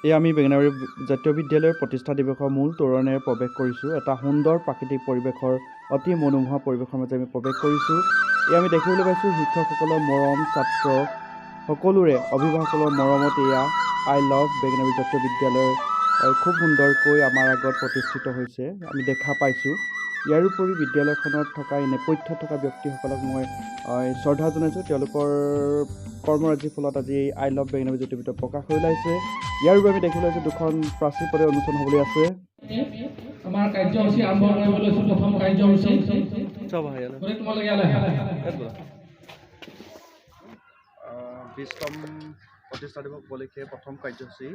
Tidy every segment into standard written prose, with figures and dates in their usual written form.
এই আমি বেঙেনাবাৰী জাতীয় বিদ্যালয়ৰ প্ৰতিষ্ঠা দিৱসৰ মূল তোৰণেৰে প্ৰৱেশ কৰিছোঁ। এটা সুন্দৰ প্ৰাকৃতিক পৰিৱেশৰ অতি মনোমোহা পৰিৱেশৰ মাজে আমি প্ৰৱেশ কৰিছোঁ। এই আমি দেখিবলৈ পাইছোঁ শিক্ষকসকলৰ মৰম, ছাত্ৰ সকলোৰে অভিভাৱকসকলৰ মৰমত এয়া I love বেঙেনাবাৰী জাতীয় বিদ্যালয়ৰ খুব সুন্দৰকৈ আমাৰ আগত প্ৰতিষ্ঠিত হৈছে, আমি দেখা পাইছোঁ। ইয়াৰোপৰি বিদ্যালয়খনত থকা এই নেপথ্যত থকা ব্যক্তিসকলক মই শ্ৰদ্ধা জনাইছোঁ। তেওঁলোকৰ কৰ্মৰাজিৰ ফলত আজি এই I love বেঙেনাবাৰী জাতীয় বিদ্যালয় প্ৰকাশ হৈ ওলাইছে। ইয়াৰ বাবে আমি দেখিবলৈ পাইছোঁ দুখন প্ৰাচীৰ পদে অনুষ্ঠান হ'বলৈ আছে। আমাৰ কাৰ্যসূচী আৰম্ভ কৰিব লৈছোঁ। প্ৰথম কাৰ্যসূচী তোমালোকে ইয়ালৈ আহা। 20তম প্ৰতিষ্ঠা দিৱস উপলক্ষে প্ৰথম কাৰ্যসূচী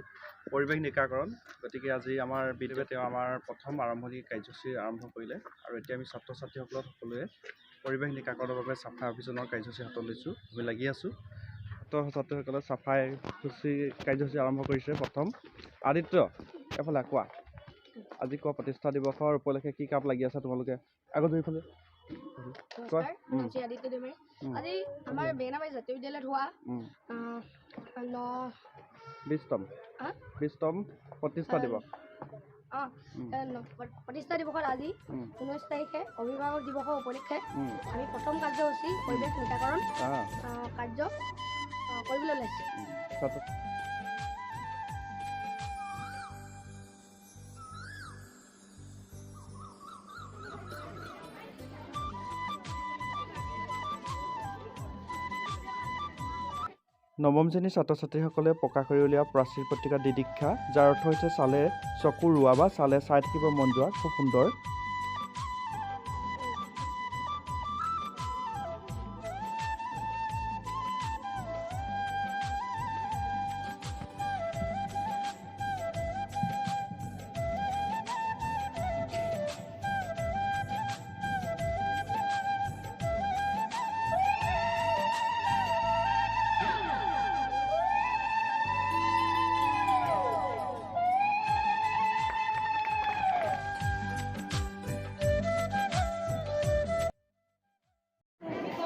পৰিৱেশ নিকাকৰণ। গতিকে আজি আমাৰ বিদ্যালয়ে তেওঁ আমাৰ প্ৰথম আৰম্ভণি কাৰ্যসূচী আৰম্ভ কৰিলে আৰু এতিয়া আমি ছাত্ৰ ছাত্ৰীসকলক সকলোৱে পৰিৱেশ নিকাকৰণৰ বাবে চাফাই অভিযানৰ কাৰ্যসূচী হাতত লৈছোঁ, আমি লাগি আছোঁ। ছাত্ৰ ছাত্ৰীসকলে চাফাই সূচী কাৰ্যসূচী আৰম্ভ কৰিছে। প্ৰথম আদিত্য, এফালে কোৱা, আজি কোৱা প্ৰতিষ্ঠা দিৱসৰ উপলক্ষে কি কাম লাগি আছা তোমালোকে? আগত এইফালে। নমস্কাৰ, মই আদিত্য দৈমাৰী। আজি আমাৰ বেঙেনাবাৰী জাতীয় বিদ্যালয়ত হোৱা 20তম প্ৰতিষ্ঠা দিৱস। প্ৰতিষ্ঠা দিৱসত আজি 19 তাৰিখে অভিভাৱক দিৱসৰ উপলক্ষে আমি প্ৰথম কাৰ্যসূচী পৰিৱেশ নিকাকৰণ কাৰ্য কৰিবলৈ ওলাইছোঁ। নৱম শ্ৰেণীৰ ছাত্ৰ ছাত্ৰীসকলে প্ৰকাশ কৰি উলিওৱা প্ৰাচীৰ পত্ৰিকা দিদীক্ষা, যাৰ অৰ্থ হৈছে চালে চকু ৰোৱা বা চালে চাই থাকিব মন যোৱা, খুব সুন্দৰ।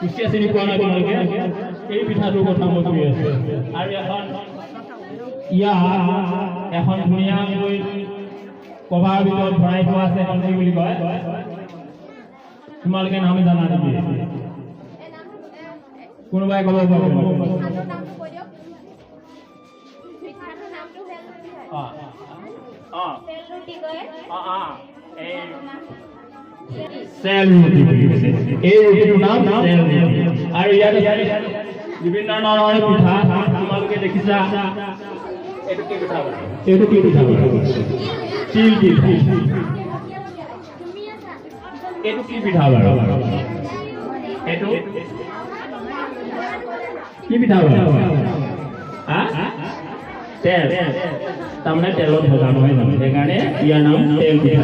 কুচিয়া চিনি পোৱা নাই তোমালোকে? এই পিঠাটোৰ কথা মই কৈ আছো। আৰু এখন ইয়াত এখন ধুনীয়াকৈ কভাৰ ভিতৰত ভৰাই থোৱা আছে, এখন কি বুলি কয় তোমালোকে নাম জানা নেকি? কোনোবাই ক'ব পাৰিব? চেল ৰুটি বুলি কৈছে। এই ৰুটিটোৰ নাম চেল ৰুটি। আৰু ইয়াত বিভিন্ন ধৰণৰ পিঠা তোমালোকে দেখিছা। এইটো কি পিঠা? এইটো কি পিঠা? তিল পিঠা। এইটো কি পিঠা বাৰু? এইটো কি পিঠা বাৰু? তেল, তাৰমানে তেলত ভজা নহয় জানো, সেইকাৰণে ইয়াৰ নাম তেল পিঠা।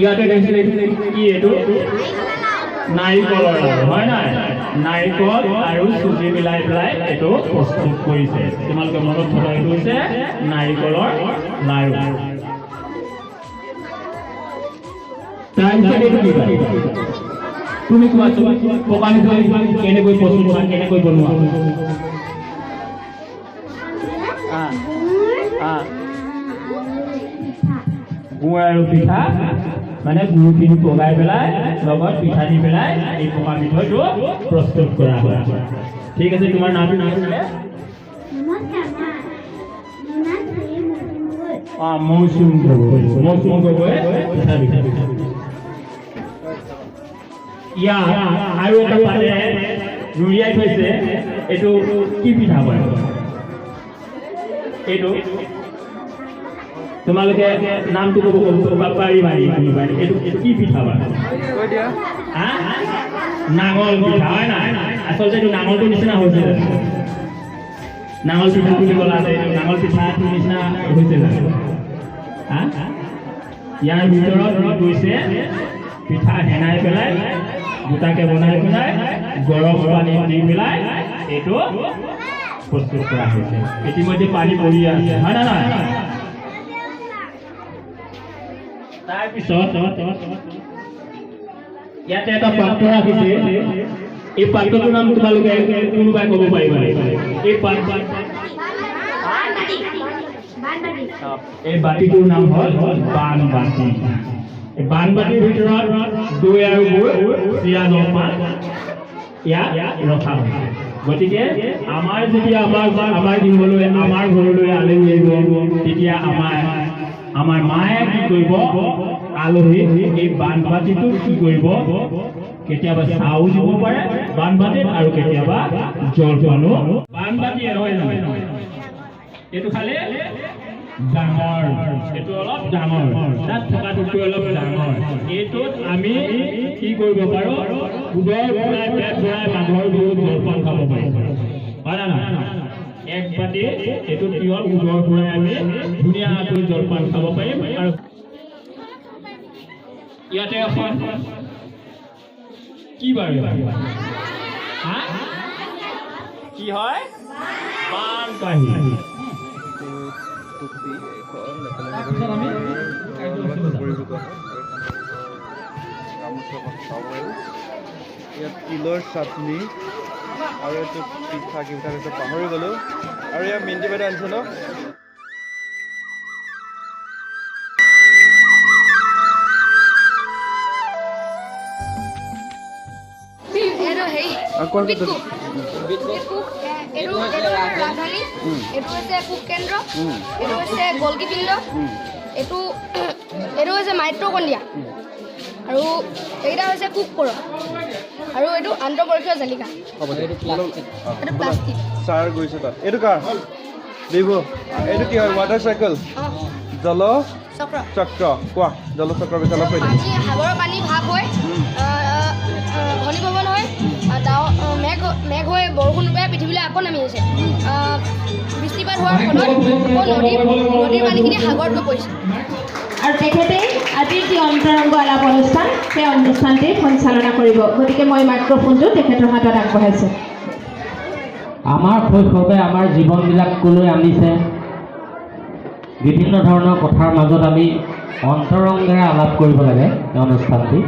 ইয়াতে দেখিছিলে কি? এইটো নাৰিকলৰ লাড়ু হয় নাই? নাৰিকল আৰু চুজি মিলাই পেলাই এইটো প্ৰস্তুত কৰিছে। তোমালোকে মনত থকা এইটো হৈছে নাৰিকলৰ লাড়ু। তাৰপিছত এইটো কি? তুমি কোৱাচোন, পকা মিঠৈ কেনেকৈ প্ৰস্তুত কৰা, কেনেকৈ বনোৱা? গুড় আৰু পিঠা, মানে গুড়খিনি পগাই পেলাই লগত পিঠা দি পেলাই এই পকা মিঠৈটো প্ৰস্তুত কৰা হয়। ঠিক আছে, তোমাৰ নামটো কি আছিলে? অঁ, মৌচুম গগৈ। মৌচুম গগৈ পিঠা পিঠা। ইয়াত আৰু এটা পাতে ৰুৰিয়াই থৈছে, এইটো কি পিঠা বাৰু? এইটো তোমালোকে নামটো ক'ব পাৰিবা নেকি? এইটো কি পিঠা বাৰু? নাঙল পিঠা হয় নাই? আচলতে এইটো নাঙলটোৰ নিচিনা হৈছে জানো? নাঙল পিঠা বুলি ক'লা যে, এইটো নাঙল পিঠাটোৰ নিচিনা হৈছে জানো? হা, ইয়াৰ ভিতৰত গৈছে পিঠা হেনাই পেলাই গোটাকে বনাই পেলাই গৰম পানী দি পেলাই এইটো প্ৰস্তুত কৰা হৈছে। ইতিমধ্যে পানী পৰি আছে হয় নে নহয়? তাৰপিছত ইয়াতে এটা পাত্ৰ ৰাখিছে। এই পাত্ৰটোৰ নাম তোমালোকে কোনোবাই ক'ব পাৰিবা নেকি? এই পাত্ৰ এই বাতিটোৰ নাম হ'ল বানবাতি। এই বানবাতিৰ ভিতৰত দৈ আৰু গুৰ, চিৰা জলপান ইয়াত ৰখা হৈছে। গতিকে আমাৰ যেতিয়া আমাৰ গৃহলৈ, আমাৰ ঘৰলৈ আলহী আহিব, তেতিয়া আমাৰ মায়ে কি কৰিব, আলহীক এই বানবাতিটোত কি কৰিব, কেতিয়াবা চাহো দিব পাৰে বানবাতিত আৰু কেতিয়াবা জলপানো। বানবাতি নহয় জানো? এইটো খালে ডাঙৰ, এইটো অলপ ডাঙৰ, তাত থকাটোতকৈ অলপ ডাঙৰ। এইটোত আমি কি কৰিব পাৰোঁ, উদৰ ভৰাই পেট ভৰাই মাঘৰ বিহুত জলপান খাব পাৰোঁ, হয় নে নহয়? এক বাতি এইটোত কি হ'ল, উদৰ ভৰাই আমি ধুনীয়াকৈ জলপান খাব পাৰিম। আৰু ইয়াতে এখন কি বাৰু হা কি হয়, বানপানী। ইয়াত তিলৰ চাটনি আৰু এইটো পিঠা, কি পিঠা কৈছে পাহৰি গ'লো। আৰু ইয়াত মিণ্টি বাইদেউ আনিছে ন। ৰাজধানী, এইটো হৈছে কোষ কেন্দ্ৰ, এইটো হৈছে গলকি পিণ্ড, এইটো এইটো হৈছে মাইট্ৰকণ্ডিয়া, আৰু এইকেইটা হৈছে কোষপৰ, আৰু এইটো আন্তঃপৰীক্ষীয় জালিকা, এইটো প্লাষ্টিক। ছাৰ গৈছে তাত। এইটো কাৰ বিভু? এইটো কি হয়? ৱাটাৰ চাইকেল, জল চক্ৰ। চক্ৰ। কোৱা, জলচক্ৰৰ বিষয়ে অলপ কৈ দিয়া। পানী, সাগৰৰ পানী ভাপ হৈ ঘনীভৱন হৈ ডাৱৰ মেঘ মেঘ হৈ বৰষুণ ৰূপে পৃথিৱীলৈ আকৌ নামি আহিছে। বৃষ্টিপাত হোৱাৰ ফলত আকৌ নদীৰ পানীখিনি সাগৰত গৈ পৰিছে। আৰু তেখেতে আজিৰ যি অন্তৰংগ আলাপ অনুষ্ঠান, সেই অনুষ্ঠানটিৰ সঞ্চালনা কৰিব। গতিকে মই মাইক্ৰফোনটো তেখেতৰ হাতত আগবঢ়াইছোঁ। আমাৰ শৈশৱে আমাৰ জীৱনবিলাক ক'লৈ আনিছে, বিভিন্ন ধৰণৰ কথাৰ মাজত আমি অন্তৰংগেৰে আলাপ কৰিব লাগে এই অনুষ্ঠানটি,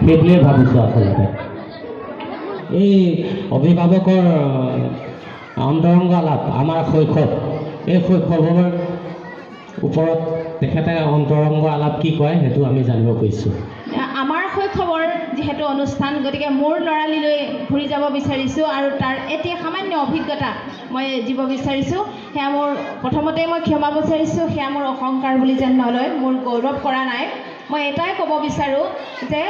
সেই বুলিয়ে ভাবিছোঁ। আচলতে এই অভিভাৱকৰ অন্তৰংগ আলাপ আমাৰ শৈশৱ, এই শৈশৱৰ ওপৰত তেখেতে অন্তৰংগ আলাপ কি কয় সেইটো আমি জানিব খুজিছোঁ। আমাৰ শৈশৱৰ যিহেতু অনুষ্ঠান, গতিকে মোৰ ল'ৰালিলৈ ঘূৰি যাব বিচাৰিছোঁ আৰু তাৰ এতিয়া সামান্য অভিজ্ঞতা মই দিব বিচাৰিছোঁ। সেয়া মোৰ প্ৰথমতে মই ক্ষমা বিচাৰিছোঁ, সেয়া মোৰ অহংকাৰ বুলি যেন নলয়, মোৰ গৌৰৱ কৰা নাই। মই এটাই ক'ব বিচাৰোঁ যে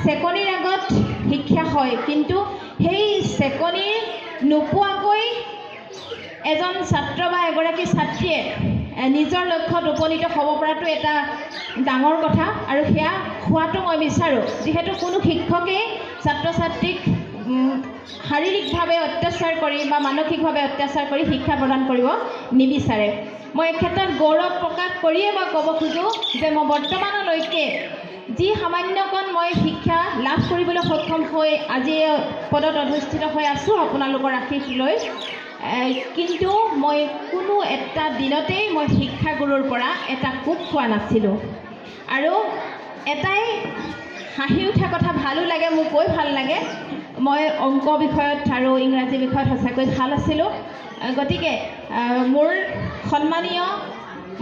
চেকনিৰ আগত শিক্ষা হয়, কিন্তু সেই চেকনিৰ নোপোৱাকৈ এজন ছাত্ৰ বা এগৰাকী ছাত্ৰীয়ে নিজৰ লক্ষ্যত উপনীত হ'ব পৰাটো এটা ডাঙৰ কথা, আৰু সেয়া হোৱাটো মই বিচাৰোঁ। যিহেতু কোনো শিক্ষকেই ছাত্ৰ ছাত্ৰীক শাৰীৰিকভাৱে অত্যাচাৰ কৰি বা মানসিকভাৱে অত্যাচাৰ কৰি শিক্ষা প্ৰদান কৰিব নিবিচাৰে। মই এই ক্ষেত্ৰত গৌৰৱ প্ৰকাশ কৰিয়ে মই ক'ব খোজোঁ যে মই বৰ্তমানলৈকে যি সামান্যকণ মই শিক্ষা লাভ কৰিবলৈ সক্ষম হৈ আজি এই পদত অধিষ্ঠিত হৈ আছোঁ আপোনালোকৰ আশীষ লৈ, কিন্তু মই কোনো এটা দিনতেই মই শিক্ষাগুৰুৰ পৰা এটা কোপ খোৱা নাছিলোঁ। আৰু এটাই হাঁহি উঠা কথা, ভালো লাগে, মোক কৈ ভাল লাগে, মই অংক বিষয়ত আৰু ইংৰাজী বিষয়ত সঁচাকৈ ভাল আছিলোঁ। গতিকে মোৰ সন্মানীয়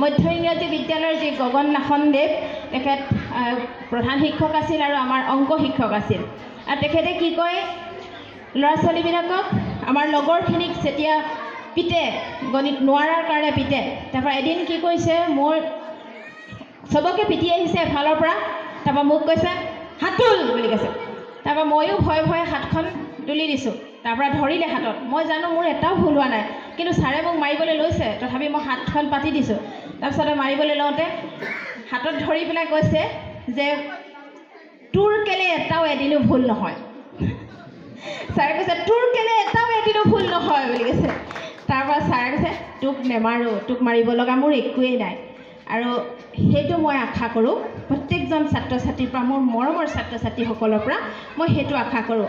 মধ্য ইংৰাজী বিদ্যালয়ৰ যি গগন লাখনদেৱ, তেখেত প্ৰধান শিক্ষক আছিল আৰু আমাৰ অংক শিক্ষক আছিল। আৰু তেখেতে কি কয়, ল'ৰা ছোৱালীবিলাকক, আমাৰ লগৰখিনিক যেতিয়া পিতে, গণিত নোৱাৰাৰ কাৰণে পিতে, তাৰপৰা এদিন কি কৈছে, মোৰ চবকে পিটি আহিছে এফালৰ পৰা, তাৰপৰা মোক কৈছে হাত তোল বুলি কৈছে। তাৰপৰা ময়ো ভয়ে ভয়ে হাতখন তুলি দিছোঁ। তাৰপৰা ধৰিলে হাতত, মই জানো মোৰ এটাও ভুল হোৱা নাই, কিন্তু ছাৰে মোক মাৰিবলৈ লৈছে, তথাপি মই হাতখন পাতি দিছোঁ। তাৰপিছতে মাৰিবলৈ লওঁতে হাতত ধৰি পেলাই কৈছে যে তোৰ কেলে এটাও এদিনো ভুল নহয়। ছাৰে কৈছে তোৰ কেলে এটাও এদিনো ভুল নহয় বুলি কৈছে। তাৰপৰা ছাৰে কৈছে তোক নেমাৰোঁ, তোক মাৰিব লগা মোৰ একোৱেই নাই। আৰু সেইটো মই আশা কৰোঁ প্ৰত্যেকজন ছাত্ৰ ছাত্ৰীৰ পৰা, মোৰ মৰমৰ ছাত্ৰ ছাত্ৰীসকলৰ পৰা মই সেইটো আশা কৰোঁ।